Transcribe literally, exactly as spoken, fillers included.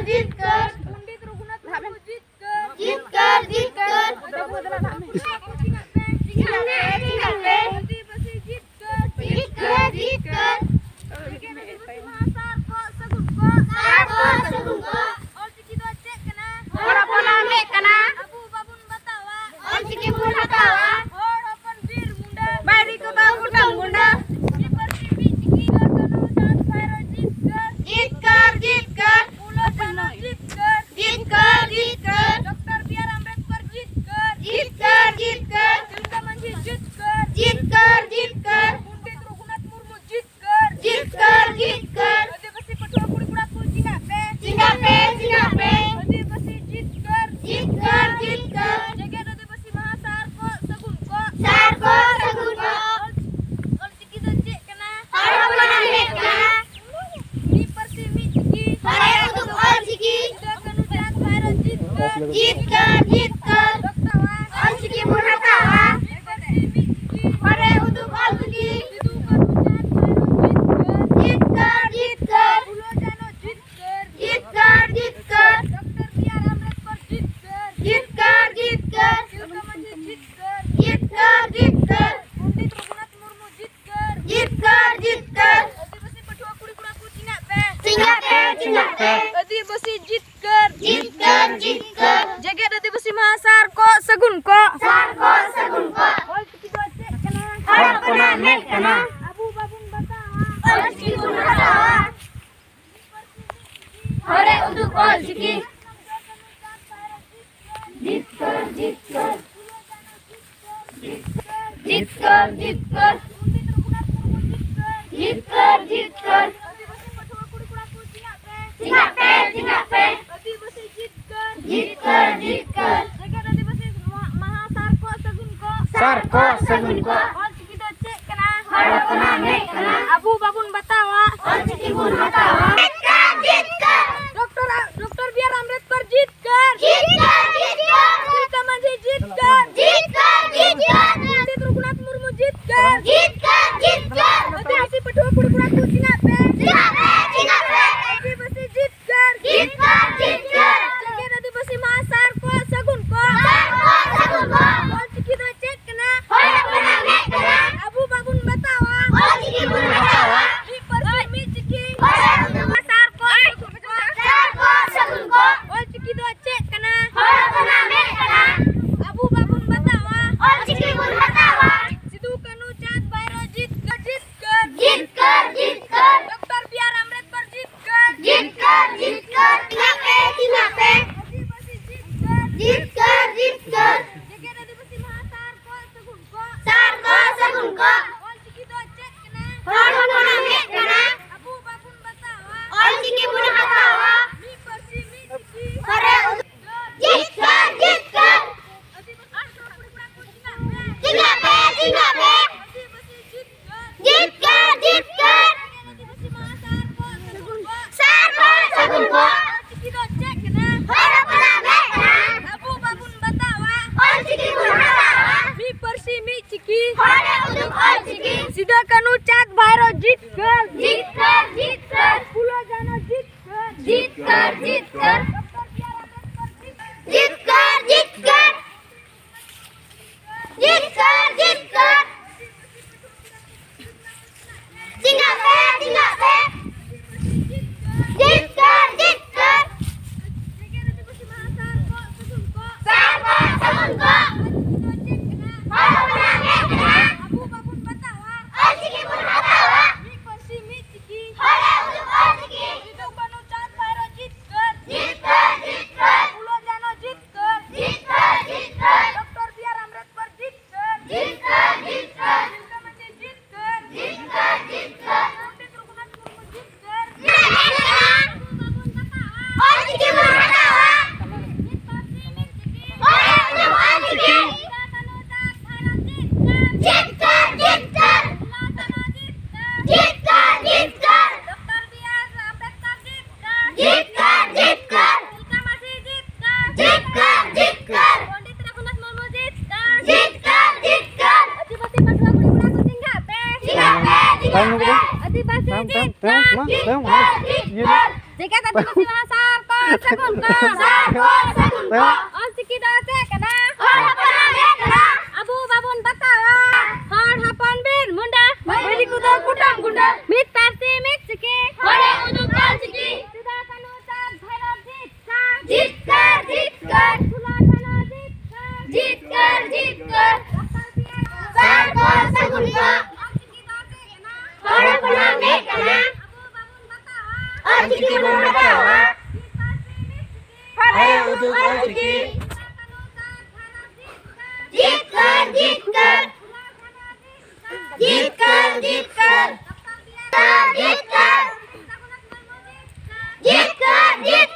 ᱡᱤᱛᱠᱟᱹᱨ᱾ ᱯᱚᱱᱰᱤᱛ ᱨᱚᱜᱷᱩᱱᱟᱛᱷ ᱢᱩᱨᱢᱩ ᱡᱤᱛᱠᱟᱹᱨ᱾ ᱡᱤᱛᱠᱟᱹᱨ, ᱡᱤᱛᱠᱟᱹᱨ᱾ ᱟᱹᱫᱤᱵᱟᱹᱥᱤ ᱡᱤᱛᱠᱟᱹᱨ᱾ ᱡᱤᱛᱠᱟᱹᱨ, ᱡᱤᱛᱠᱟᱹᱨ᱾ ᱯᱚᱱᱰᱤᱛ ᱨᱚᱜᱷᱩᱱᱟᱛᱷ ᱢᱩᱨᱢᱩ ᱡᱤᱛᱠᱟᱹᱨ᱾ ᱡᱤᱛᱠᱟᱹᱨ, ᱡᱤᱛᱠᱟᱹᱨ᱾ ᱟᱹᱫᱤᱵᱟᱹᱥᱤ ᱢᱟᱦᱟ ᱥᱟᱨ ᱠᱚ ᱥᱟᱹᱜᱩᱱ ᱠᱚ᱾ ᱥᱟᱨ ᱠᱚ ᱥᱟᱹᱜᱩᱱ ᱠᱚ᱾ ᱚᱞᱪᱤᱠᱤ ᱫᱚ ᱪᱮᱫ ᱠᱟᱱᱟ? ᱦᱚᱲ ᱦᱚᱯᱚᱱᱟᱜ ᱢᱮᱫ ᱠᱟᱱᱟ᱾ ᱟᱵᱚ ᱵᱟᱵᱚᱱ ᱵᱟᱛᱟᱣᱟ᱾ ᱚᱞᱪᱤᱠᱤ ᱵᱚᱱ ᱦᱟᱛᱟᱣᱟ᱾ ᱦᱚᱲ ᱦᱚᱯᱚᱱ ᱵᱤᱨ ᱢᱩᱱᱰᱟᱹ᱾ ᱵᱟᱹᱭᱨᱤ ᱠᱚᱫᱚ ᱠᱩᱴᱟᱹᱢ ᱜᱩᱸᱰᱟᱹ᱾ ᱢᱤᱫ ᱯᱟᱹᱨᱥᱤ ᱢᱤᱫ ᱪᱤᱠᱤ᱾ ᱠᱟᱹᱱᱦᱩ ᱪᱟᱸᱫᱽ ᱵᱷᱟᱭᱨᱚ ᱡᱤᱛᱠᱟᱹᱨ᱾ ᱡᱤᱛᱠᱟᱹᱨ, ᱡᱤᱛᱠᱟᱹᱨ᱾ ᱯᱷᱩᱞᱳ ᱡᱷᱟᱱᱳ ᱡᱤᱛᱠᱟᱹᱨ᱾ ᱡᱤᱛᱠᱟᱹᱨ, ᱡᱤᱛᱠᱟᱹᱨ᱾ ᱰᱚᱠᱴᱚᱨ ᱵᱤ ᱟᱨ ᱟᱢᱵᱮᱫᱠᱚᱨ ᱡᱤᱛᱠᱟᱹᱨ᱾ ᱡᱤᱛᱠᱟᱹᱨ, ᱡᱤᱛᱠᱟᱹᱨ᱾ ᱛᱤᱞᱠᱟᱹ ᱢᱟᱹᱡᱷᱤ ᱡᱤᱛᱠᱟᱹᱨ᱾ ᱡᱤᱛᱠᱟᱹᱨ, ᱡᱤᱛᱠᱟᱹᱨ᱾ ᱯᱚᱱᱰᱤᱛ ᱨᱚᱜᱷᱩᱱᱟᱛᱷ ᱢᱩᱨᱢᱩ ᱡᱤᱛᱠᱟᱹᱨ᱾ ᱡᱤᱛᱠᱟᱹᱨ, ᱡᱤᱛᱠᱟᱹᱨ᱾ ᱟᱹᱫᱤᱵᱟᱹᱥᱤ ᱯᱟᱹᱴᱷᱩᱣᱟᱹ ᱠᱩᱲᱤ ᱠᱚᱲᱟ ᱠᱚ ᱪᱤᱱᱦᱟᱹᱜ ᱯᱮ᱾ ᱪᱤᱱᱦᱟᱹᱜ ᱯᱮ, ᱪᱤᱱᱦᱟᱹᱜ ᱯᱮ᱾ ᱟᱹᱫᱤᱵᱟᱹᱥᱤ ᱡᱤᱛᱠᱟᱹᱨ᱾ ᱡᱤᱛᱠᱟᱹᱨ, ᱡᱤᱛᱠᱟᱹᱨ᱾ ᱡᱮᱜᱮᱛ ᱟᱹᱫᱤᱵᱟᱹᱥᱤ ᱢᱟᱦᱟ ᱥᱟᱨ ᱠᱚ ᱥᱟᱹᱜᱩᱱ ᱠᱚ᱾ ᱥᱟᱨ ᱠᱚ ᱥᱟᱹᱜᱩᱱ ᱠᱚ᱾ ᱚᱞ-, ᱚᱞᱪᱤᱠᱤ ᱫᱚ ᱪᱮᱫ ᱠᱟᱱᱟ? ᱦᱚᱲ ᱦᱚᱯᱚᱱᱟᱜ ᱢᱮᱫ ᱠᱟᱱᱟ᱾ ᱢᱤᱫ ᱯᱟᱹᱨᱥᱤ ᱢᱤᱫ ᱪᱤᱠᱤ᱾ ᱦᱚᱲᱮ ᱩᱫᱩᱜ ᱚᱞᱪᱤᱠᱤ᱾ ᱥᱤᱫᱩ ᱠᱟᱹᱱᱦᱩ ᱪᱟᱸᱫᱽ ᱵᱷᱟᱭᱨᱚ ᱡᱤᱛᱠᱟᱹᱨ᱾ ᱡᱤᱛᱠᱟᱹᱨ, ᱡᱤᱛᱠᱟᱹᱨ᱾ ᱦᱟᱛᱟᱣᱟ᱾ ᱚᱞᱪᱤᱠᱤ ᱵᱚᱱ ᱦᱟᱛᱟᱣᱟ᱾ ᱢᱤᱫ ᱯᱟᱹᱨᱥᱤ ᱢᱤᱫ ᱪᱤᱠᱤ᱾ ᱦᱚᱲᱮ ᱩᱫᱩᱜ ᱚᱞᱪᱤᱠᱤ᱾ ᱥᱤᱫᱩ ᱠᱟᱹᱱᱦᱩ ᱪᱟᱸᱫᱽ ᱵᱷᱟᱭᱨᱚ ᱡᱤᱛᱠᱟᱹᱨ᱾ ᱡᱤᱛᱠᱟᱹᱨ, ᱡᱤᱛᱠᱟᱹᱨ᱾ ᱯᱷᱩᱞᱳ ᱡᱷᱟᱱᱳ ᱡᱤᱛᱠᱟᱹᱨ᱾ ᱡᱤᱛᱠᱟᱹᱨ, ᱡᱤᱛᱠᱟᱹᱨ᱾ ᱰᱚᱠᱴᱚᱨ ᱵᱤ ᱟᱨ ᱟᱢᱵᱮᱫᱠᱚᱨ ᱡᱤᱛᱠᱟᱹᱨ᱾ ᱡᱤᱛᱠᱟᱹᱨ, ᱡᱤᱛᱠᱟᱹᱨ᱾ ᱛᱤᱞᱠᱟᱹ ᱢᱟᱹᱡᱷᱤ ᱡᱤᱛᱠᱟᱹᱨ᱾ ᱡᱤᱛᱠᱟᱹᱨ, ᱡᱤᱛᱠᱟᱹᱨ᱾ ᱯᱚᱱᱰᱤᱛ ᱨᱚᱜᱷᱩᱱᱟᱛᱷ ᱢᱩᱨᱢᱩ ᱡᱤᱛᱠᱟᱹᱨ᱾ ᱡᱤᱛᱠᱟᱹᱨ, ᱡᱤᱛᱠᱟᱹᱨ᱾ ᱟᱹᱫᱤᱵᱟᱹᱥᱤ ᱯᱟᱹᱴᱷᱩᱣᱟᱹ ᱠᱩᱲᱤ ᱠᱚᱲᱟ ᱠᱚ ᱪᱤᱱᱦᱟᱹᱜ ᱯᱮ᱾ ᱪᱤᱱᱦᱟᱹᱜ ᱯᱮ, ᱪᱤᱱᱦᱟᱹᱜ ᱯᱮ᱾ ᱟᱹᱫᱤᱵᱟᱹᱥᱤ ᱡᱤᱛᱠᱟᱹᱨ᱾ ᱡᱤᱛᱠᱟᱹᱨ, ᱡᱤᱛᱠᱟᱹᱨ᱾ ᱡᱮᱜᱮᱛ ᱟᱹᱫᱤᱵᱟᱹᱥᱤ ᱢᱟᱦᱟ ᱥᱟᱨ ᱠᱚ ᱥᱟᱹᱜᱩᱱ ᱠᱚ᱾ ᱥᱟᱨ ᱠᱚ ᱥᱟᱹᱜᱩᱱ ᱠᱚ᱾ ᱚᱞᱪᱤᱠᱤ ᱫᱚ ᱪᱮᱫ ᱠᱟᱱᱟ? ᱦᱚᱲ ᱦᱚᱯᱚᱱᱟᱜ ᱢᱮᱫ ᱠᱟᱱᱟ᱾ ᱟᱵᱚ ᱵᱟᱵᱚᱱ ᱵᱟᱛᱟᱣᱟ᱾ ᱚᱞᱪᱤᱠᱤ ᱵᱚᱱ ᱦᱟᱛᱟᱣᱟ᱾ ᱦᱚᱲᱮ ᱩᱫᱩᱜ ᱚᱞᱪᱤᱠᱤ᱾ ᱡᱤᱛᱠᱟᱹᱨ, ᱡᱤᱛᱠᱟᱹᱨ᱾ ᱡᱤᱛᱠᱟᱹᱨ, ᱡᱤᱛᱠᱟᱹᱨ᱾ ᱡᱤᱛᱠᱟᱹᱨ, ᱡᱤᱛᱠᱟᱹᱨ᱾ ᱪᱤᱱᱦᱟᱹᱜ ᱯᱮ, ᱪᱤᱱᱦᱟᱹᱜ ᱯᱮ᱾ ᱡᱤᱛᱠᱟᱹᱨ, ᱡᱤᱛᱠᱟᱹᱨ᱾ ᱡᱮᱜᱮᱛ ᱟᱹᱫᱤᱵᱟᱹᱥᱤ ᱢᱟᱦᱟ ᱥᱟᱨ ᱠᱚ ᱥᱟᱹᱜᱩᱱ ᱠᱚ᱾ ᱥᱟᱨ ᱠᱚ ᱥᱟᱹᱜᱩᱱ ᱠᱚ᱾ ᱚᱞᱪᱤᱠᱤ ᱫᱚ ᱪᱮᱫ ᱠᱟᱱᱟ? ᱦᱚᱲ ᱦᱚᱯᱚᱱᱟᱜ ᱢᱮᱫ ᱠᱟᱱᱟ᱾ ᱟᱵᱚ ᱵᱟᱵᱚᱱ ᱵᱟᱛᱟᱣᱟ᱾ ᱚᱞᱪᱤᱠᱤ ᱵᱚᱱ ᱦᱟᱛᱟᱣᱟ᱾ ᱡᱤᱛᱠᱟᱹᱨ, ᱡᱤᱛᱠᱟᱹᱨ᱾ Doctor, doctor B R Ambedkar ᱡᱤᱛᱠᱟᱹᱨ᱾ ᱡᱤᱛᱠᱟᱹᱨ, ᱡᱤᱛᱠᱟᱹᱨ᱾ ᱛᱤᱞᱠᱟᱹ ᱢᱟᱹᱡᱷᱤ ᱡᱤᱛᱠᱟᱹᱨ᱾ ᱡᱤᱛᱠᱟᱹᱨ, ᱡᱤᱛᱠᱟᱹᱨ᱾ ᱯᱚᱱᱰᱤᱛ ᱨᱚᱜᱷᱩᱱᱟᱛᱷ ᱢᱩᱨᱢᱩ ᱡᱤᱛᱠᱟᱹᱨ᱾ ᱡᱤᱛᱠᱟᱹᱨ, ᱡᱤᱛᱠᱟᱹᱨ᱾ ᱟᱹᱫᱤᱵᱟᱹᱥᱤ ᱯᱟᱹᱴᱷᱩᱣᱟᱹ ᱠᱩᱲᱤ ᱠᱚᱲᱟ ᱠᱚ ᱪᱤᱱᱦᱟᱹᱜ ᱯᱮ᱾ ᱪᱤᱱᱦᱟᱹᱜ ᱯᱮ, ᱪᱤᱱᱦᱟᱹᱜ ᱯᱮ᱾ ᱟᱹᱫᱤᱵᱟᱹᱥᱤ ᱡᱤᱛᱠᱟᱹᱨ᱾ ᱡᱤᱛᱠᱟᱹᱨ, ᱚᱞᱪᱤᱠᱤ ᱫᱚ ᱪᱮᱫ ᱠᱟᱱᱟ? ᱦᱚᱲ ᱦᱚᱯᱚᱱᱟᱜ ᱢᱮᱫ ᱠᱟᱱᱟ᱾ ᱟᱵᱚ ᱵᱟᱵᱚᱱ ᱵᱟᱛᱟᱣᱟ᱾ ᱚᱞᱪᱤᱠᱤ ᱵᱚᱱ ᱦᱟᱛᱟᱣᱟ᱾ ᱢᱤᱫ ᱯᱟᱹᱨᱥᱤ ᱢᱤᱫ ᱪᱤᱠᱤ᱾ ᱦᱚᱲ ᱮ ᱩᱫᱩᱜ ᱚᱞᱪᱤᱠᱤ᱾ ᱥᱤᱫᱩ ᱠᱟᱹᱱᱦᱩ ᱪᱟᱸᱫᱽ ᱵᱷᱟᱭᱨᱳ ᱡᱤᱛᱠᱟᱹᱨ᱾ ᱡᱤᱛᱠᱟᱹᱨ, ᱡᱤᱛᱠᱟᱹᱨ᱾ ᱯᱷᱩᱞᱳ ᱡᱷᱟᱱᱳ ᱡᱤᱛᱠᱟᱹᱨ᱾ ᱡᱤᱛᱠᱟᱹᱨ, ᱡᱤᱛᱠᱟᱹᱨ᱾ ᱰᱚᱠᱴᱚᱨ ᱵᱤ ᱟᱨ ᱟᱢᱵᱮᱫᱠᱚᱨ ᱡᱤᱛᱠᱟᱹᱨ᱾ ᱡᱤᱛᱠᱟᱹᱨ, ᱡᱤᱛᱠᱟᱹᱨ᱾ ᱡᱤᱛᱠᱟᱹᱨ, ᱡᱤᱛᱠᱟᱹᱨ᱾ ᱪᱮᱸᱜᱷᱟᱜ ᱯᱮ, ᱪᱮᱸᱜᱷᱟᱜ ᱯᱮ᱾ ᱡᱤᱛᱠᱟᱹᱨ, ᱡᱤᱛᱠᱟᱹᱨ᱾ ᱥᱟᱨ ᱠᱚ, ᱥᱟᱹᱜᱩᱱ ᱠᱚ᱾ ᱦᱚᱲ ᱦᱚᱯᱚᱱᱟᱜ ᱢᱮᱫ ᱠᱟᱱᱟ᱾ ᱟᱵᱚ ᱵᱟᱵᱚᱱ ᱵᱟᱛᱟᱣᱟ᱾ ᱚᱞᱪᱤᱠᱤ ᱵᱚᱱ ᱦᱟᱛᱟᱣᱟ᱾ ᱢᱤᱫ ᱯᱟᱹᱨᱥᱤ, ᱢᱤᱫ ᱪᱤᱠᱤ᱾ ᱦᱚᱲ ᱮ ᱩᱫᱩᱜ ᱚᱞᱪᱤᱠᱤ᱾ ᱥᱤᱫᱩ ᱠᱟᱹᱱᱦᱩ ᱪᱟᱸᱫᱽ ᱵᱷᱟᱭᱨᱳ ᱡᱤᱛᱠᱟᱹᱨ᱾ ᱡᱤᱛᱠᱟᱹᱨ, ᱡᱤᱛᱠᱟᱹᱨ᱾ ᱯᱷᱩᱞᱳ ᱡᱷᱟᱱᱳ ᱡᱤᱛᱠᱟᱹᱨ᱾ ᱡᱤᱛᱠᱟᱹᱨ, ᱡᱤᱛᱠᱟᱹᱨ᱾ ᱰᱚᱠᱴᱚᱨ ᱵᱤ ᱟᱨ ᱟᱢᱵᱮᱫᱠᱚᱨ ᱡᱤᱛᱠᱟᱹᱨ᱾ ᱡᱤᱛᱠᱟᱹᱨ, ᱡᱤᱛᱠᱟᱹᱨ᱾ ᱛᱤᱞᱠᱟᱹ ᱢᱟᱹᱡᱷᱤ ᱡᱤᱛᱠᱟᱹᱨ᱾ ᱡᱤᱛᱠᱟᱹᱨ, ᱡᱤᱛᱠᱟᱹᱨ᱾ ᱯᱚᱱᱰᱤᱛ ᱨᱚᱜᱷᱩᱱᱟᱛᱷ ᱢᱩᱨᱢᱩ ᱡᱤᱛᱠᱟᱹᱨ᱾ ᱡᱤᱛᱠᱟᱹᱨ, ᱡᱤᱛᱠᱟᱹᱨ᱾ ᱚᱞᱪᱤᱠᱤ ᱵᱚᱱ ᱦᱟᱛᱟᱣᱟ᱾ ᱢᱤᱫ ᱯᱟᱹᱨᱥᱤ, ᱢᱤᱫ ᱪᱤᱠᱤ᱾ ᱦᱚᱲ ᱮ ᱩᱫᱩᱜ ᱚᱞᱪᱤᱠᱤ᱾ ᱥᱤᱫᱩ ᱠᱟᱹᱱᱦᱩ ᱪᱟᱸᱫᱽ ᱵᱷᱟᱭᱨᱳ ᱡᱤᱛᱠᱟᱹᱨ᱾ ᱡᱤᱛᱠᱟᱹᱨ, ᱡᱤᱛᱠᱟᱹᱨ᱾ ᱯᱷᱩᱞᱳ ᱡᱷᱟᱱᱳ ᱡᱤᱛᱠᱟᱹᱨ᱾ ᱡᱤᱛᱠᱟᱹᱨ, ᱡᱤᱛᱠᱟᱹᱨ᱾ ᱰᱚᱠᱴᱚᱨ ᱵᱤ ᱟᱨ ᱟᱢᱵᱮᱫᱠᱚᱨ ᱡᱤᱛᱠᱟᱹᱨ᱾ ᱡᱤᱛᱠᱟᱹᱨ, ᱡᱤᱛᱠᱟᱹᱨ᱾ ᱛᱤᱞᱠᱟᱹ ᱢᱟᱹᱡᱷᱤ ᱡᱤᱛᱠᱟᱹᱨ᱾ ᱡᱤᱛᱠᱟᱹᱨ, ᱡᱤᱛᱠᱟᱹᱨ᱾ ᱯᱚᱱᱰᱤᱛ ᱨᱚᱜᱷᱩᱱᱟᱛᱷ ᱢᱩᱨᱢᱩ ᱡᱤᱛᱠᱟᱹᱨ᱾ ᱡᱤᱛᱠᱟᱹᱨ, ᱡᱤᱛᱠᱟᱹᱨ᱾ ᱟᱹᱫᱤᱵᱟᱹᱥᱤ ᱢᱟᱹᱭ ᱵᱟᱹᱵᱩ ᱠᱩᱲᱤ ᱠᱚᱲᱟ ᱠᱚ ᱪᱮᱸᱜᱷᱟᱜ ᱯᱮ᱾ ᱪᱮᱸᱜᱷᱟᱜ ᱯᱮ, ᱪᱮᱸᱜᱷᱟᱜ ᱯᱮ᱾ ᱟᱹᱫᱤᱵᱟᱹᱥᱤ ᱛᱟᱭᱚᱢ ᱡᱤᱛᱠᱟᱹᱨ᱾ ᱛᱟᱭᱚᱢ, ᱛᱟᱭᱚᱢ, ᱡᱤᱛᱠᱟᱹᱨ, ᱢᱟ, ᱛᱟᱭᱚᱢ, ᱡᱤᱛᱠᱟᱹᱨ᱾ ᱤᱭᱟᱹ᱾ ᱡᱮᱜᱮᱛ ᱟᱹᱫᱤᱵᱟᱹᱥᱤ ᱢᱟᱦᱟ ᱥᱟᱨ ᱠᱚ ᱥᱟᱹᱜᱩᱱ ᱠᱚ᱾ ᱥᱟᱨ ᱠᱚ ᱥᱟᱹᱜᱩᱱ ᱠᱚ᱾ ᱚᱞᱪᱤᱠᱤ ᱫᱚ ᱪᱮᱫ ᱠᱟᱱᱟ? ᱦᱚᱲ ᱦᱚᱯᱚᱱᱟᱜ ᱢᱮᱫ ᱠᱟᱱᱟ᱾ ᱟᱵᱚ ᱵᱟᱵᱚᱱ ᱵᱟᱛᱟᱣᱟ᱾ ᱦᱚᱲ ᱦᱚᱯᱚᱱ ᱵᱤᱨ ᱢᱩᱱᱰᱟ᱾ ᱵᱟᱹᱭᱨᱤ ᱠᱚᱫᱚ ᱠᱩᱴᱟᱹᱢ ᱜᱩᱸᱰᱟᱹ᱾ ᱢᱤᱫ ᱯᱟᱹᱨᱥᱤ ᱢᱤᱫ ᱪᱤᱠᱤ᱾ ᱦᱚᱲ ᱮ ᱩᱫᱩᱜ ᱚᱞᱪᱤᱠᱤ᱾ ᱥᱤᱫᱩ ᱠᱟᱹᱱᱦᱩ ᱪᱟᱸᱫᱽ ᱵᱷᱟᱭᱨᱳ ᱡᱤᱛᱠᱟᱹᱨ᱾ ᱡᱤᱛᱠᱟᱹᱨ, ᱡᱤᱛᱠᱟᱹᱨ᱾ ᱯᱷᱩᱞᱳ ᱡᱷᱟᱱᱳ ᱡᱤᱛᱠᱟᱹᱨ᱾ ᱡᱤᱛᱠᱟᱹᱨ, ᱡᱤᱛᱠᱟᱹᱨ᱾ ᱰᱚᱠᱴᱚᱨ ᱵᱤ ᱟᱨ ᱥᱟᱨ ᱠᱚ ᱥᱟᱹᱜᱩᱱ ᱠᱚ᱾ ᱚᱞᱪᱤᱠᱤ ᱫᱚ ᱪᱮᱫ ᱠᱟᱱᱟ? ᱦᱚᱲ ᱦᱚᱯᱚᱱᱟᱜ ᱢᱮᱫ ᱠᱟᱱᱟ᱾ ᱟᱵᱚ ᱵᱟᱵᱚᱱ ᱵᱟᱛᱟᱣᱟ᱾ ᱚᱞᱪᱤᱠᱤ ᱵᱚᱱ ᱵᱟᱛᱟᱣᱟ᱾ ᱦᱚᱲ ᱮ ᱩᱫᱩᱜ ᱚᱞᱪᱤᱠᱤ᱾ ᱡᱤᱛᱠᱟᱹᱨ, ᱡᱤᱛᱠᱟᱹᱨ᱾ ᱡᱤᱛᱠᱟᱹᱨ, ᱡᱤᱛᱠᱟᱹᱨ᱾ ᱡᱤᱛᱠᱟᱹᱨ, ᱡᱤᱛᱠᱟᱹᱨ᱾ ᱡᱤᱛᱠᱟᱹᱨ, ᱡᱤᱛᱠᱟᱹᱨ᱾